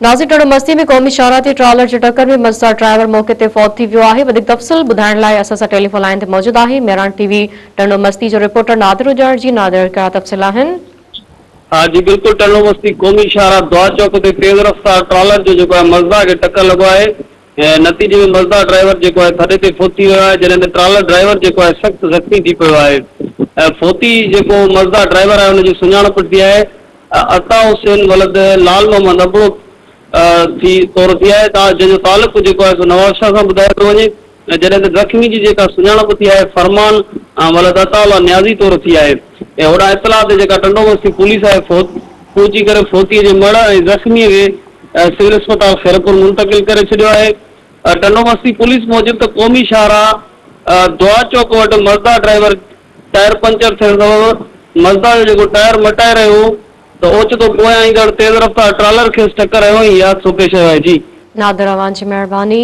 ناظرين ٽنڊو مستي ۾ قومي شاهراهه تي ٽرالر جي ٽڪر ۾ مزدا ڊرائيور موقعي تي فوت ٿي ويو آهي وڌيڪ تفصيل ٻڌائڻ لاء اسان سان ٽيليفون لائين تي موجود آهي مهراڻ ٽي وي ٽنڊو مستي جو رپورٽر نادر اڄڻ جي نادر ڪهڙا تفصيل آهن. ها جي بلڪل ٽنڊو مستي قومي شاهراهه دعا چوڪ تي تيز رفتار ٽرالر جو جيڪو آهي مزدا کي ٽڪر لڳو آهي نتيجي ۾ مزدا ڊرائيور جيڪو آهي ٿڏي تي فوت ٿي ويو آهي جڏهن ته ٽرالر ڊرائيور جيڪو آهي سخت زخمي ٿي پيو آهي فوتي جيڪو مزدا ڊرائيور آهي ان جي سڃاڻپ ٿي آهي عطا حسين ولد لال محمد ابڙو ٿي طور ٿي آهي جنهن جو تعلق جيڪو آهي سو نوابشاهه سان ٻڌايو پيو وڃي ۽ جڏهن ته زخمي جي جيڪا سڃاڻپ ٿي آهي فرمان ولد عطاء الله نيازي طور ٿي آهي ۽ هوڏانهن اطلاع تي جيڪا ٽنڊو مستي پوليس آهي فوت پهچي ڪري فوتي جي مڙهه ۽ زخمي کي سول اسپتال خيرپور منتقل ڪري ڇڏيو آهي ٽنڊو مستي پوليس موجب ته قومي شاهراهه دعا چوڪ وٽ مزدا ڊرائيور ٽائر پنچر ٿيڻ سبب مزدا جو جيڪو ٽائر مٽائي رهيو هو ته اوچتو پويان ايندڙ تيز رفتار ٽرالر کيس ٽڪر هنيو ۽ هي حادثو پيش آيو آهي. جي. نادر اوهان جي مهرباني.